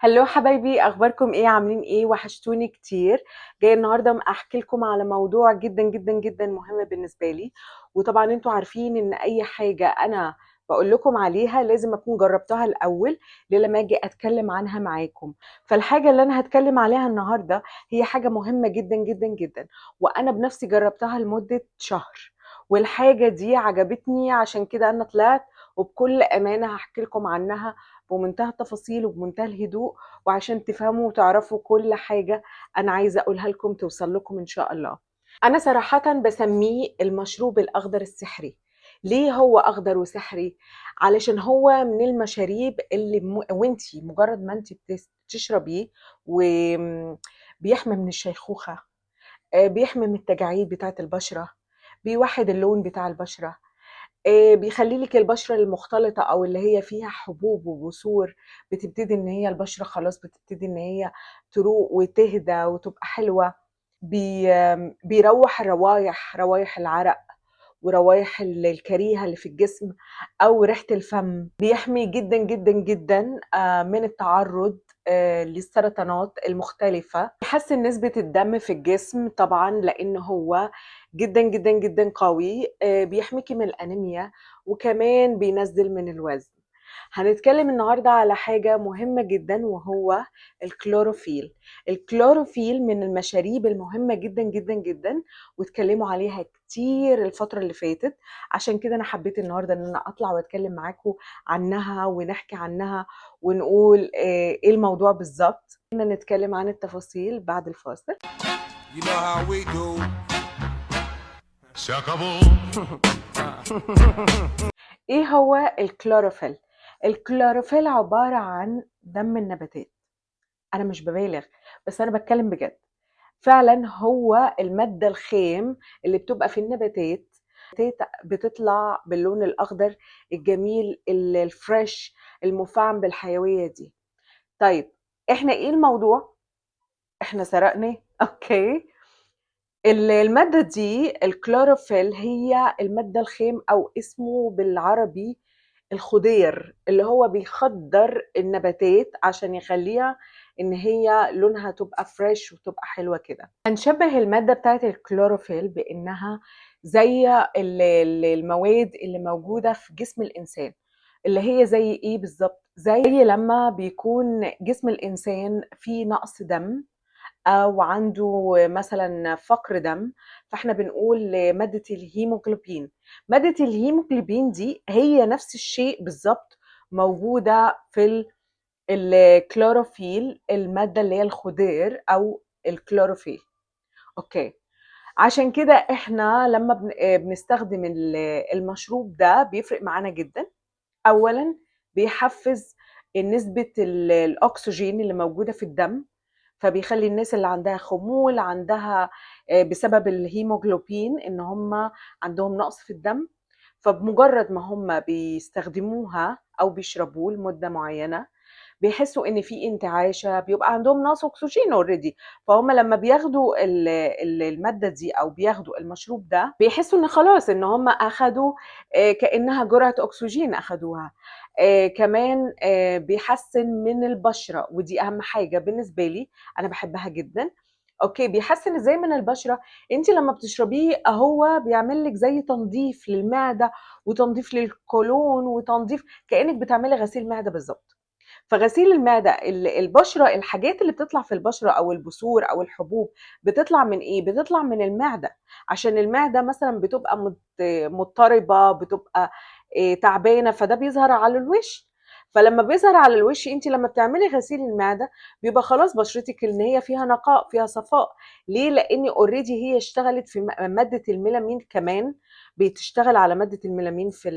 Hello حبايبي، اخباركم ايه؟ عاملين ايه؟ وحشتوني كتير. جاية النهارده احكي لكم على موضوع جدا جدا جدا مهم بالنسبة لي. وطبعا انتوا عارفين ان اي حاجة انا بقول لكم عليها لازم اكون جربتها الاول لما اجي اتكلم عنها معاكم. فالحاجه اللي انا هتكلم عليها النهارده هي حاجة مهمة جدا جدا جدا، وانا بنفسي جربتها لمدة شهر، والحاجة دي عجبتني، عشان كده انا طلعت وبكل امانه هحكي لكم عنها بمنتهى التفاصيل وبمنتهى الهدوء، وعشان تفهموا وتعرفوا كل حاجة أنا عايزة أقولها لكم توصل لكم إن شاء الله. أنا صراحة بسميه المشروب الأخضر السحري. ليه هو أخضر وسحري؟ علشان هو من المشاريب اللي وانتي مجرد ما انتي بتشربيه وبيحمي من الشيخوخة، بيحمي من التجاعيد بتاعة البشرة، بيوحد اللون بتاع البشرة، بيخلي لك البشرة المختلطة أو اللي هي فيها حبوب وبثور بتبتدي إن هي البشرة خلاص بتبتدي إن هي تروق وتهدى وتبقى حلوة. بيروح الروايح، روايح العرق وروايح الكريهة اللي في الجسم أو ريحة الفم. بيحمي جدا جدا جدا من التعرض للسرطانات المختلفة. بيحسن نسبة الدم في الجسم طبعا لأن هو جدا جدا جدا قوي، بيحميكي من الأنيميا، وكمان بينزل من الوزن. هنتكلم النهاردة على حاجة مهمة جدا وهو الكلوروفيل. الكلوروفيل من المشاريب المهمة جدا جدا جدا، واتكلموا عليها كتير الفترة اللي فاتت، عشان كده أنا حبيت النهاردة إن أنا أطلع وأتكلم معاكم عنها ونحكي عنها ونقول إيه الموضوع بالظبط. خلينا نتكلم عن التفاصيل بعد الفاصل. You know how we do. Se acabó. إيه هو الكلوروفيل؟ الكلوروفيل عبارة عن دم النباتات. أنا مش ببالغ، بس أنا بتكلم بجد. فعلا هو المادة الخام اللي بتبقى في النباتات بتطلع باللون الأخضر الجميل الفريش المفعم بالحيوية دي. طيب احنا ايه الموضوع؟ احنا سرقنا؟ okay. المادة دي الكلوروفيل هي المادة الخام، او اسمه بالعربي الخضير، اللي هو بيخضر النباتات عشان يخليها ان هي لونها تبقى fresh وتبقى حلوة كده. هنشبه المادة بتاعت الكلوروفيل بانها زي المواد اللي موجودة في جسم الانسان، اللي هي زي ايه بالظبط؟ زي لما بيكون جسم الانسان فيه نقص دم او عنده مثلا فقر دم، فاحنا بنقول مادة الهيموجلوبين. مادة الهيموجلوبين دي هي نفس الشيء بالظبط موجودة في الكلوروفيل، المادة اللي هي الخضير او الكلوروفيل. okay، عشان كده احنا لما بنستخدم المشروب ده بيفرق معانا جدا. اولا بيحفز نسبة الاكسجين اللي موجودة في الدم، فبيخلي الناس اللي عندها خمول، عندها بسبب الهيموجلوبين ان هم عندهم نقص في الدم، فبمجرد ما هم بيستخدموها او بيشربوه لمدة معينة بيحسوا ان في انتعاشة، بيبقى عندهم نقص اكسجين already، فهم لما بياخدوا المادة دي او بياخدوا المشروب ده بيحسوا ان خلاص ان هم اخدوا، كأنها جرعة اكسجين اخدوها. كمان، بيحسن من البشرة، ودي اهم حاجة بالنسبة لي، انا بحبها جدا. okay، بيحسن ازاي من البشرة؟ انت لما بتشربيه هو بيعمل لك زي تنظيف للمعدة وتنظيف للقولون وتنظيف، كأنك بتعملي غسيل معدة بالظبط. فغسيل المعدة، البشرة، الحاجات اللي بتطلع في البشرة أو البثور أو الحبوب بتطلع من إيه؟ بتطلع من المعدة، عشان المعدة مثلاً بتبقى مضطربة، بتبقى تعبانة، فده بيظهر على الوش. فلما بيظهر على الوش، انت لما بتعملي غسيل المعدة بيبقى خلاص بشرتك ان هي فيها نقاء، فيها صفاء. ليه؟ لان already هي اشتغلت في مادة الميلامين، كمان بتشتغل على مادة الميلامين في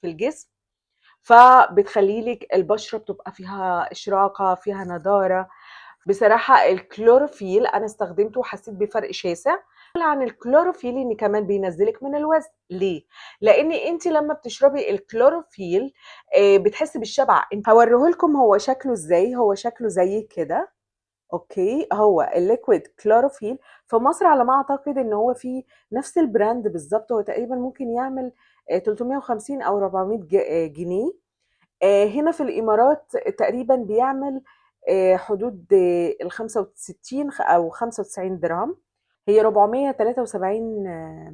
الجسم، فبتخلي لك البشرة بتبقى فيها إشراقة، فيها نضارة. بصراحة الكلوروفيل أنا استخدمته وحسيت بفرق شاسع. عن الكلوروفيل إن كمان بينزلك من الوزن. ليه؟ لأن أنت لما بتشربي الكلوروفيل، بتحسي بالشبع. هوريهولكم هو شكله إزاي. هو شكله زي كده. okay، هو ال liquid كلوروفيل في مصر على ما أعتقد إن هو فيه نفس ال brand بالظبط، هو تقريبا ممكن يعمل، 350 أو 400 جنيه. هنا في الإمارات تقريبا بيعمل حدود ال 65 او 95 درهم. هي 473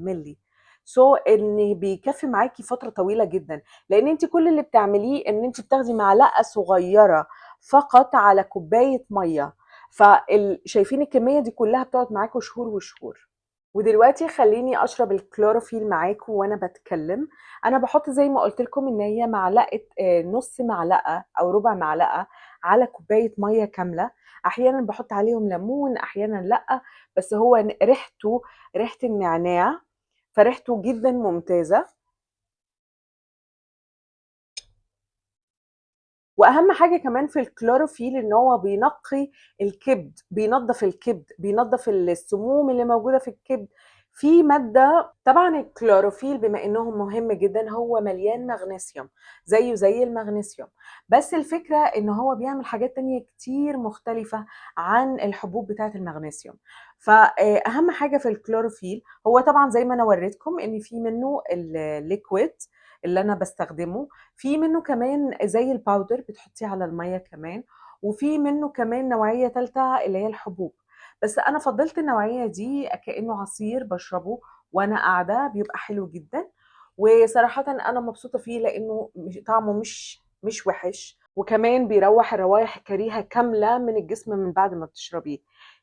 ملي. so ان بيكفي معاكي فترة طويلة جدا، لان انت كل اللي بتعمليه ان انت بتاخدي معلقه صغيرة فقط على كوباية ميه. فشايفين الكمية دي كلها بتقعد معاكم شهور وشهور. ودلوقتي خليني اشرب الكلوروفيل معاكم وانا بتكلم. انا بحط زي ما قلت لكم ان هي معلقه، نص معلقه او ربع معلقه على كوباية مية كاملة. احيانا بحط عليهم ليمون، احيانا لا، بس هو ريحته ريحه النعناع، فريحته جدا ممتازة. واهم حاجة كمان في الكلوروفيل ان هو بينقي الكبد، بينظف الكبد، بينظف السموم اللي موجودة في الكبد. في مادة طبعا الكلوروفيل بما انه مهم جدا هو مليان مغنيسيوم زيه زي المغنيسيوم، بس الفكرة ان هو بيعمل حاجات تانية كتير مختلفة عن الحبوب بتاعه المغنيسيوم. فاهم حاجة في الكلوروفيل هو طبعا زي ما انا وريتكم ان في منه ال liquid اللي انا بستخدمه، في منه كمان زي ال powder بتحطيه على المية كمان، وفي منه كمان نوعية تالتة اللي هي الحبوب. بس انا فضلت النوعية دي كأنه عصير بشربه وانا قاعدة، بيبقى حلو جدا. وصراحة انا مبسوطة فيه لانه طعمه مش وحش، وكمان بيروح الروايح الكريهة كاملة من الجسم من بعد ما بتشربيه.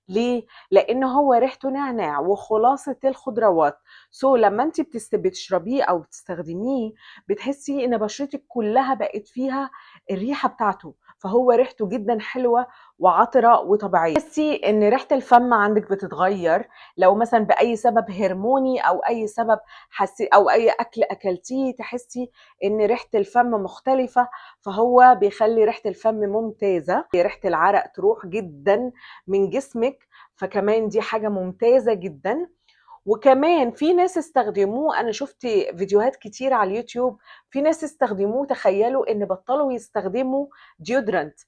ليه؟ لان هو ريحته نعناع وخلاصة الخضروات. so لما انت بتشربيه او بتستخدميه بتحسي ان بشرتك كلها بقت فيها الريحة بتاعته، فهو ريحته جدا حلوة وعطره وطبيعيه. تحسي ان ريحه الفم عندك بتتغير لو مثلا باي سبب هرموني او اي سبب حسي او اي اكل اكلتيه، تحسي ان ريحه الفم مختلفة، فهو بيخلي ريحه الفم ممتازة. ريحه العرق تروح جدا من جسمك، فكمان دي حاجة ممتازة جدا. وكمان في ناس استخدموه، انا شفت فيديوهات كتير على اليوتيوب في ناس استخدموه، تخيلوا ان بطلوا يستخدموا deodorant.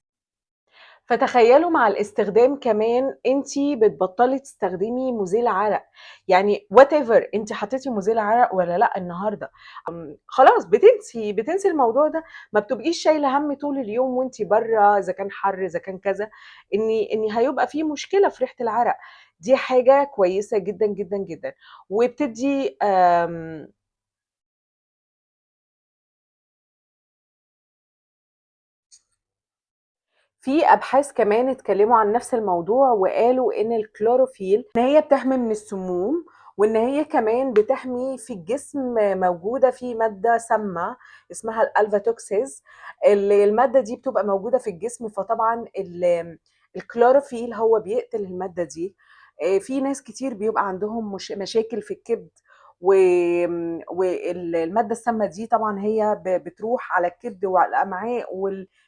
فتخيلوا مع الاستخدام كمان انتي بتبطلي تستخدمي مزيل عرق، يعني whatever انتي حطيتي مزيل عرق ولا لا النهارده، خلاص بتنسي الموضوع ده، ما بتبقيش شايله هم طول اليوم وانتي بره اذا كان حر اذا كان كذا، اني هيبقى في مشكلة في ريحه العرق. دي حاجة كويسة جدا جدا جدا، وبتدي في ابحاث كمان اتكلموا عن نفس الموضوع وقالوا ان الكلوروفيل ان هي بتحمي من السموم، وان هي كمان بتحمي في الجسم موجودة في مادة سامة اسمها الالفاتوكسيز، اللي المادة دي بتبقى موجودة في الجسم، فطبعا الكلوروفيل هو بيقتل المادة دي. في ناس كتير بيبقى عندهم مشاكل في الكبد، والمادة السامة دي طبعا هي بتروح على الكبد وعلى الامعاء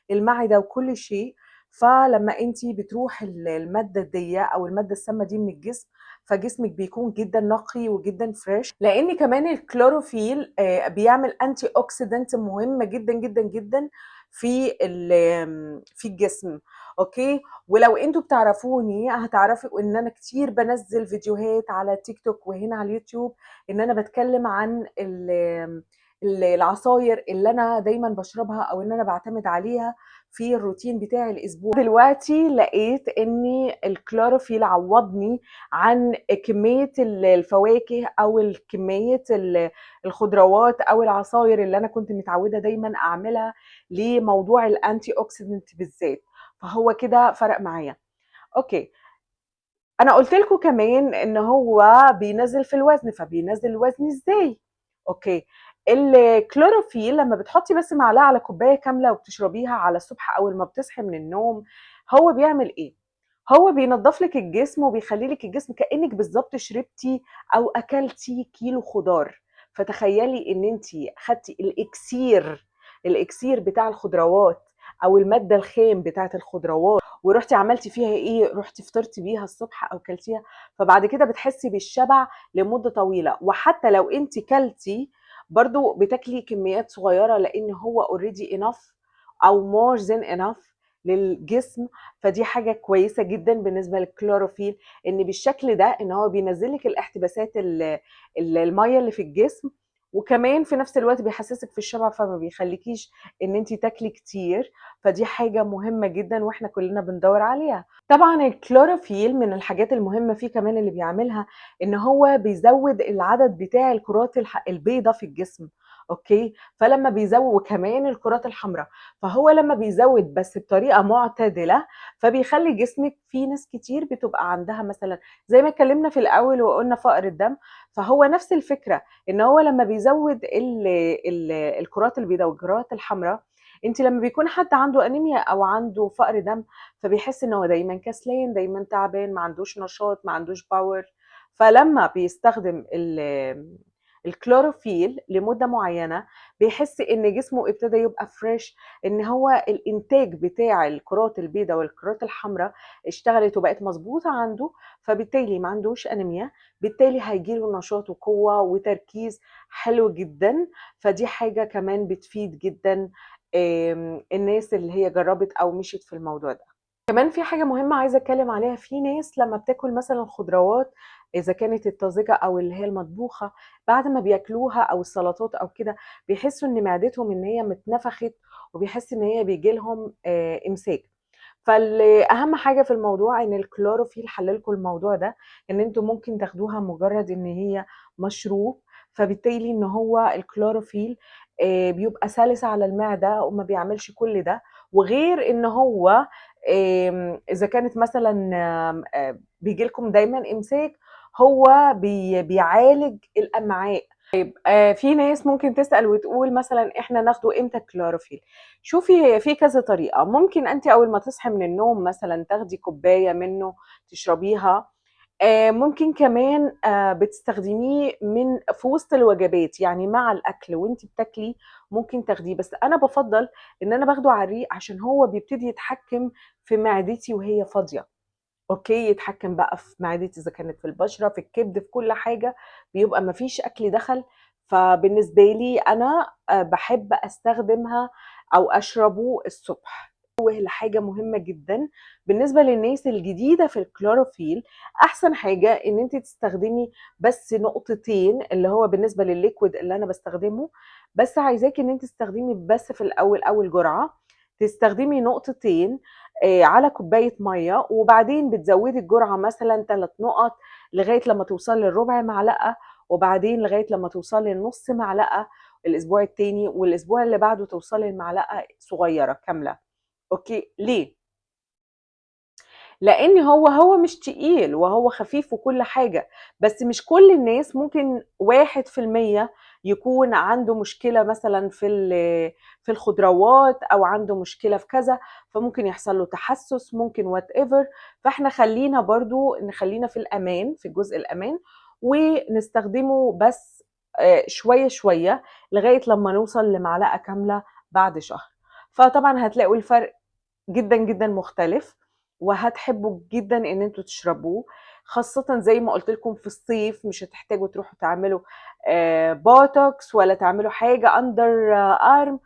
والمعده وكل شيء. فلما انتي بتروح المادة دي او المادة السامة دي من الجسم، فجسمك بيكون جدا نقي وجدا fresh. لان كمان الكلوروفيل بيعمل antioxidant مهمة جدا جدا جدا في الجسم. okay، ولو انتوا بتعرفوني هتعرفوا ان انا كتير بنزل فيديوهات على تيك توك وهنا على اليوتيوب ان انا بتكلم عن العصاير اللي انا دايما بشربها او ان انا بعتمد عليها في الروتين بتاعي الاسبوع. دلوقتي لقيت ان الكلوروفيل عوضني عن كمية الفواكه او كمية الخضروات او العصاير اللي انا كنت متعودة دايما اعملها لموضوع ال antioxidant بالذات، فهو كده فرق معايا. okay، انا قلت لكم كمان ان هو بينزل في الوزن، فبينزل الوزن ازاي؟ okay، الكلوروفيل لما بتحطي بس معلقه على كوباية كاملة وبتشربيها على الصبح اول ما بتصحي من النوم، هو بيعمل ايه؟ هو بينظف لك الجسم وبيخلي لك الجسم كانك بالظبط شربتي او اكلتي كيلو خضار. فتخيلي ان انت خدتي الاكسير بتاع الخضروات او المادة الخام بتاعه الخضروات، ورحتي عملتي فيها ايه؟ رحتي فطرتي بيها الصبح او كلتيها، فبعد كده بتحسي بالشبع لمدة طويلة. وحتى لو انت كلتي برضو بتاكلي كميات صغيرة، لان هو already enough او more than enough للجسم. فدي حاجة كويسة جدا بالنسبة للكلوروفيل، ان بالشكل ده ان هو بينزلك الاحتباسات المية اللي في الجسم، وكمان في نفس الوقت بيحسسك في الشبع، فما بيخليكيش ان انت تاكلي كتير. فدي حاجة مهمة جدا واحنا كلنا بندور عليها. طبعا الكلوروفيل من الحاجات المهمة فيه كمان اللي بيعملها ان هو بيزود العدد بتاع الكرات البيضاء في الجسم. okay، فلما بيزود، وكمان الكرات الحمراء، فهو لما بيزود بس بطريقة معتدلة فبيخلي جسمك، في ناس كتير بتبقى عندها مثلا زي ما اتكلمنا في الاول وقلنا فقر الدم، فهو نفس الفكرة ان هو لما بيزود ال الكرات البيضاء والكرات الحمراء، انت لما بيكون حد عنده انيميا او عنده فقر دم فبيحس ان هو دايما كسلان، دايما تعبان، ما عندوش نشاط، ما عندوش power. فلما بيستخدم الكلوروفيل لمدة معينة بيحس ان جسمه ابتدى يبقى fresh، ان هو الانتاج بتاع الكرات البيضاء والكرات الحمراء اشتغلت وبقت مظبوطة عنده، فبالتالي ما عندوش انيميا، بالتالي هيجيله نشاط وقوة وتركيز حلو جدا. فدي حاجة كمان بتفيد جدا الناس اللي هي جربت او مشيت في الموضوع ده. كمان في حاجة مهمة عايزة اتكلم عليها، في ناس لما بتاكل مثلا خضروات اذا كانت الطازجة او اللي هي المطبوخة، بعد ما بياكلوها او السلطات او كده بيحسوا ان معدتهم ان هي متنفخت، وبيحس ان هي بيجي لهم امساك. فالاهم حاجة في الموضوع ان الكلوروفيل حللكم الموضوع ده، ان انتوا ممكن تاخدوها مجرد ان هي مشروب، فبالتالي ان هو الكلوروفيل بيبقى سلس على المعدة وما بيعملش كل ده. وغير ان هو اذا كانت مثلا بيجي لكم دايما امساك، هو بيعالج الامعاء. في ناس ممكن تسأل وتقول مثلا احنا ناخده امتى الكلوروفيل؟ شوفي، هي في كذا طريقة. ممكن انت اول ما تصحي من النوم مثلا تاخدي كوباية منه تشربيها. ممكن كمان بتستخدميه من في وسط الوجبات، يعني مع الاكل وانت بتاكلي ممكن تاخديه، بس انا بفضل ان انا باخده على الريق عشان هو بيبتدي يتحكم في معدتي وهي فاضية. okay، يتحكم بقى في معدتي اذا كانت في البشرة، في الكبد، في كل حاجة، بيبقى مفيش اكل دخل. فبالنسبه لي انا بحب استخدمها او اشربه الصبح. وهي حاجة مهمة جدا بالنسبة للناس الجديدة في الكلوروفيل، أحسن حاجة إن أنت تستخدمي بس نقطتين، اللي هو بالنسبة للل liquid اللي أنا بستخدمه، بس عايزاكي إن أنت تستخدمي بس في الأول، أول جرعة تستخدمي نقطتين على كوباية مية، وبعدين بتزودي الجرعة مثلا 3 نقط لغاية لما توصلي للربع معلقة، وبعدين لغاية لما توصلي لنص معلقة الأسبوع التاني، والأسبوع اللي بعده توصلي لمعلقة صغيرة كاملة. okay، ليه؟ لان هو مش تقيل وهو خفيف وكل حاجة، بس مش كل الناس، ممكن 1% يكون عنده مشكلة مثلا في الخضروات، او عنده مشكلة في كذا، فممكن يحصل له تحسس، ممكن whatever. فاحنا خلينا برضو نخلينا في الامان، في الجزء الامان، ونستخدمه بس شوية شوية لغاية لما نوصل لمعلقة كاملة بعد شهر. فطبعا هتلاقوا الفرق جدا جدا مختلف، وهتحبوا جدا ان انتوا تشربوه، خاصة زي ما قلت لكم في الصيف مش هتحتاجوا تروحوا تعملوا بوتوكس ولا تعملوا حاجة under arm.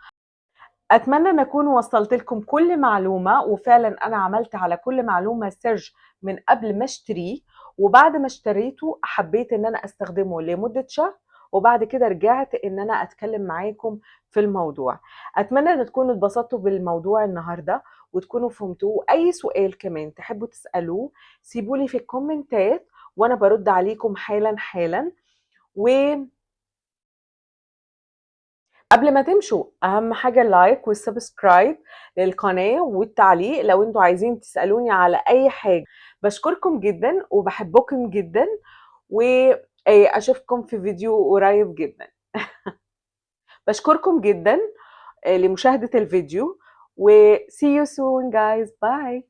اتمنى ان اكون وصلت لكم كل معلومة، وفعلا انا عملت على كل معلومة search من قبل ما اشتريه، وبعد ما اشتريته حبيت ان انا استخدمه لمدة شهر، وبعد كده رجعت ان انا اتكلم معاكم في الموضوع. اتمنى ان تكونوا اتبسطتوا بالموضوع النهارده وتكونوا فهمتوه. اي سؤال كمان تحبوا تسالوه سيبولي في الكومنتات وانا برد عليكم حالا حالا. و قبل ما تمشوا اهم حاجة ال like وال subscribe للقناة والتعليق لو انتوا عايزين تسالوني على اي حاجة. بشكركم جدا وبحبكم جدا، واشوفكم في فيديو قريب جدا. بشكركم جدا لمشاهدة الفيديو، و see you soon guys, bye.